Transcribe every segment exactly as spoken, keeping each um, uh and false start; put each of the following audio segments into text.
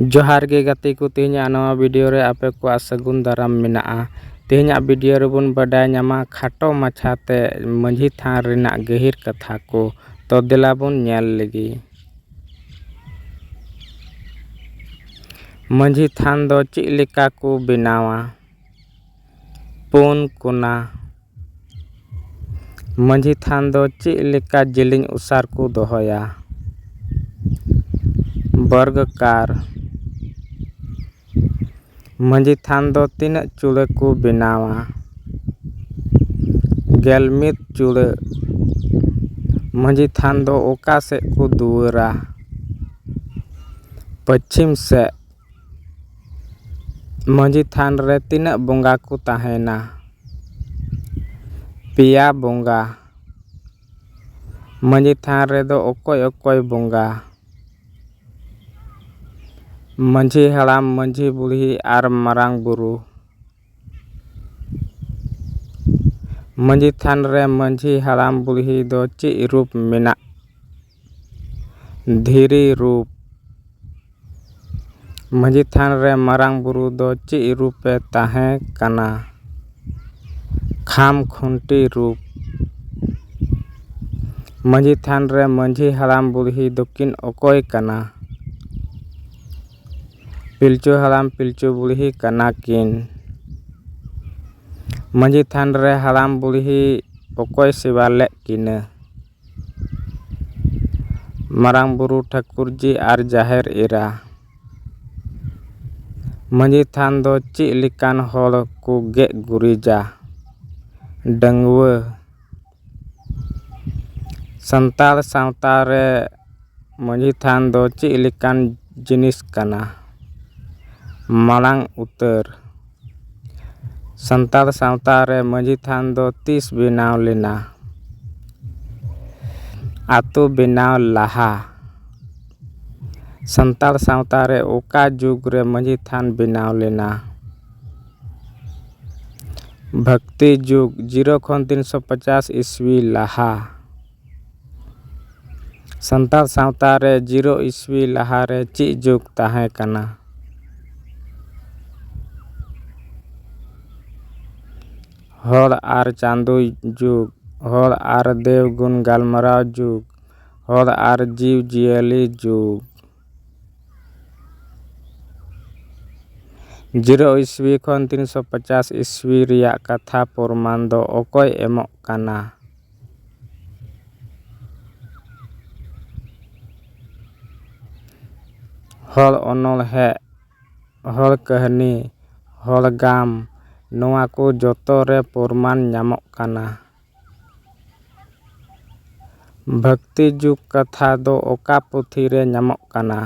ᱡᱚᱦᱟᱨ ᱜᱮ ᱜᱟᱛᱮ ᱠᱚ, ᱛᱮᱦᱮᱧᱟᱜ ᱱᱚᱣᱟ ᱵᱷᱤᱰᱤᱭᱳ ᱨᱮ ᱟᱯᱮ ᱠᱚᱣᱟᱜ ᱥᱟᱹᱜᱩᱱ ᱫᱟᱨᱟᱢ ᱢᱮᱱᱟᱜᱼᱟ᱾ ᱛᱮᱦᱮᱧᱟᱜ ᱵᱷᱤᱰᱤᱭᱳ ᱨᱮᱵᱚᱱ ᱵᱟᱰᱟᱭ ᱧᱟᱢᱟ ᱠᱷᱟᱴᱚ ᱢᱟᱪᱷᱟ ᱛᱮ ᱢᱟᱹᱡᱷᱤ ᱛᱷᱟᱱ ᱨᱮᱱᱟᱜ ᱜᱟᱹᱦᱤᱨ ᱠᱟᱛᱷᱟ ᱠᱚ᱾ ᱛᱚ ᱫᱮᱞᱟ ᱵᱚᱱ ᱧᱮᱞ ᱞᱮᱜᱮ᱾ ᱢᱟᱹᱡᱷᱤ ᱛᱷᱟᱱ ᱫᱚ ᱪᱮᱫ ᱞᱮᱠᱟ ᱠᱚ ᱵᱮᱱᱟᱣᱟ? ᱯᱩᱱ ᱠᱚᱱᱟ᱾ ᱢᱟᱹᱡᱷᱤ ᱛᱷᱟᱱ ᱫᱚ ᱪᱮᱫ ᱞᱮᱠᱟ ᱡᱮᱞᱮᱧ ᱚᱥᱟᱨ ᱠᱚ ᱫᱚᱦᱚᱭᱟ? ᱵᱚᱨᱜᱚᱠᱟᱨ᱾ ᱢᱟᱹᱡᱷᱤ ᱛᱷᱟᱱ ᱫᱚ ᱛᱤᱱᱟᱹᱜ ᱪᱩᱲᱟᱹ ᱠᱚ ᱵᱮᱱᱟᱣᱟ? ᱜᱮᱞ ᱢᱤᱫ ᱪᱩᱲᱟᱹ᱾ ᱢᱟᱹᱡᱷᱤ ᱛᱷᱟᱱ ᱫᱚ ᱚᱠᱟ ᱥᱮᱫ ᱠᱚ ᱫᱩᱣᱟᱹᱨᱟ? ᱯᱚᱪᱷᱤᱢ ᱥᱮᱫ᱾ ᱢᱟᱹᱡᱷᱤ ᱛᱷᱟᱱ ᱨᱮ ᱛᱤᱱᱟᱹᱜ ᱵᱚᱸᱜᱟ ᱠᱚ ᱛᱟᱦᱮᱱᱟ? ᱯᱮᱭᱟ ᱵᱚᱸᱜᱟ᱾ ᱢᱟᱹᱡᱷᱤ ᱛᱷᱟᱱ ᱨᱮᱫᱚ ᱚᱠᱚᱭ ᱚᱠᱚᱭ ᱵᱚᱸᱜᱟ? ᱢᱟᱹᱡᱷᱤ ᱦᱟᱲᱟᱢ, ᱢᱟᱹᱡᱷᱤ ᱵᱩᱲᱦᱤ ᱟᱨ ᱢᱟᱨᱟᱝ ᱵᱩᱨᱩ᱾ ᱢᱟᱹᱡᱷᱤ ᱛᱷᱟᱱ ᱨᱮ ᱢᱟᱹᱡᱷᱤ ᱦᱟᱲᱟᱢ ᱵᱩᱲᱦᱤ ᱫᱚ ᱪᱮᱫ ᱨᱩᱯ ᱢᱮᱱᱟᱜ? ᱫᱷᱤᱨᱤ ᱨᱩᱯ᱾ ᱢᱟᱹᱡᱷᱤ ᱛᱷᱟᱱ ᱨᱮ ᱢᱟᱨᱟᱝ ᱵᱩᱨᱩ ᱫᱚ ᱪᱮᱫ ᱨᱩᱯ ᱮ ᱛᱟᱦᱮᱸ ᱠᱟᱱᱟ? ᱠᱷᱟᱢ ᱠᱷᱩᱱᱴᱤ ᱨᱩᱯ᱾ ᱢᱟᱹᱡᱷᱤ ᱛᱷᱟᱱ ᱨᱮ ᱢᱟᱹᱡᱷᱤ ᱦᱟᱲᱟᱢ ᱵᱩᱲᱦᱤ ᱫᱚᱠᱤᱱ ᱚᱠᱚᱭ ᱠᱟᱱᱟ? ᱯᱤᱞᱪᱩ ᱦᱟᱲᱟᱢ ᱯᱤᱞᱪᱩ ᱵᱩᱲᱦᱤ ᱠᱟᱱᱟ ᱠᱤᱱ᱾ ᱢᱟᱹᱡᱷᱤ ᱛᱷᱟᱱ ᱨᱮ ᱦᱟᱲᱟᱢ ᱵᱩᱲᱦᱤ ᱚᱠᱚᱭ ᱥᱮᱵᱟ ᱞᱮᱫ ᱠᱤᱱᱟᱹ? ᱢᱟᱨᱟᱝ ᱵᱩᱨᱩ ᱴᱷᱟᱹᱠᱩᱨ ᱡᱤ ᱟᱨ ᱡᱟᱦᱮᱨ ᱮᱨᱟ᱾ ᱢᱟᱹᱡᱷᱤ ᱛᱷᱟᱱ ᱫᱚ ᱪᱮᱫ ᱞᱮᱠᱟᱱ ᱦᱚᱲ ᱠᱚ ᱜᱮᱡ ᱜᱩᱨᱤᱡᱟ? ᱰᱟᱺᱜᱩᱣᱟᱹ᱾ ᱥᱟᱱᱛᱟᱲ ᱥᱟᱶᱛᱟ ᱨᱮ ᱢᱟᱹᱡᱷᱤ ᱛᱷᱟᱱ ᱫᱚ ᱪᱮᱫ ᱞᱮᱠᱟᱱ ᱡᱤᱱᱤᱥ ᱠᱟᱱᱟ? ᱢᱟᱲᱟᱝ ᱩᱛᱟᱹᱨ᱾ ᱥᱟᱱᱛᱟᱲ ᱥᱟᱶᱛᱟ ᱨᱮ ᱢᱟᱹᱡᱷᱤ ᱛᱷᱟᱱ ᱫᱚ ᱛᱤᱥ ᱵᱮᱱᱟᱣ ᱞᱮᱱᱟ? ᱟᱛᱳ ᱵᱮᱱᱟᱣ ᱞᱟᱦᱟ᱾ ᱥᱟᱱᱛᱟᱲ ᱥᱟᱶᱛᱟ ᱨᱮ ᱚᱠᱟ ᱡᱩᱜᱽ ᱨᱮ ᱢᱟᱹᱡᱷᱤ ᱛᱷᱟᱱ ᱵᱮᱱᱟᱣ ᱞᱮᱱᱟ? ᱵᱷᱚᱠᱛᱤ ᱡᱩᱜᱽ, ᱡᱤᱨᱳ ᱠᱷᱚᱱ ᱛᱤᱱᱥᱚ ᱯᱚᱪᱟᱥ ᱤᱥᱣᱤ ᱞᱟᱦᱟ᱾ ᱥᱟᱱᱛᱟᱲ ᱥᱟᱶᱛᱟ ᱨᱮ ᱡᱤᱨᱳ ᱤᱥᱣᱤ ᱞᱟᱦᱟᱨᱮ ᱪᱮᱫ ᱡᱩᱜᱽ ᱛᱟᱦᱮᱸ ᱠᱟᱱᱟ? ᱦᱚᱲ ᱟᱨ ᱪᱟᱸᱫᱳ ᱡᱩᱜᱽ, ᱦᱚᱲ ᱟᱨ ᱫᱮᱣ ᱜᱩᱱ ᱜᱟᱞᱢᱟᱨᱟᱣ ᱡᱩᱜᱽ, ᱦᱚᱲ ᱟᱨ ᱡᱤᱣ ᱡᱤᱭᱟᱹᱞᱤ ᱡᱩᱜᱽ᱾ ᱡᱤᱨᱳ ᱤᱥᱣᱤ ᱠᱷᱚᱱ ᱛᱤᱱᱥᱚ ᱯᱚᱪᱟᱥ ᱤᱥᱣᱤ ᱨᱮᱭᱟᱜ ᱠᱟᱛᱷᱟ ᱯᱨᱚᱢᱟᱱ ᱫᱚ ᱚᱠᱚᱭ ᱮᱢᱚᱜ ᱠᱟᱱᱟ? ᱦᱚᱲ ᱚᱱᱚᱬᱦᱮ, ᱦᱚᱲ ᱠᱟᱹᱦᱱᱤ, ᱦᱚᱲ ᱜᱟᱢ, ᱱᱚᱣᱟ ᱠᱚ ᱡᱚᱛᱚ ᱨᱮ ᱯᱨᱚᱢᱟᱱ ᱧᱟᱢᱚᱜ ᱠᱟᱱᱟ᱾ ᱵᱷᱟᱹᱠᱛᱤ ᱡᱩᱜᱽ ᱠᱟᱛᱷᱟ ᱫᱚ ᱚᱠᱟ ᱯᱩᱛᱷᱤ ᱨᱮ ᱧᱟᱢᱚᱜ ᱠᱟᱱᱟ?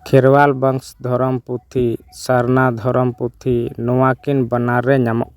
ᱠᱷᱮᱨᱣᱟᱞ ᱵᱚᱝᱥ ᱫᱷᱚᱨᱚᱢ ᱯᱩᱛᱷᱤ, ᱥᱟᱨᱱᱟ ᱫᱷᱚᱨᱚᱢ ᱯᱩᱛᱷᱤ, ᱱᱚᱣᱟ ᱠᱤᱱ ᱵᱟᱱᱟᱨ ᱨᱮ ᱧᱟᱢᱚᱜ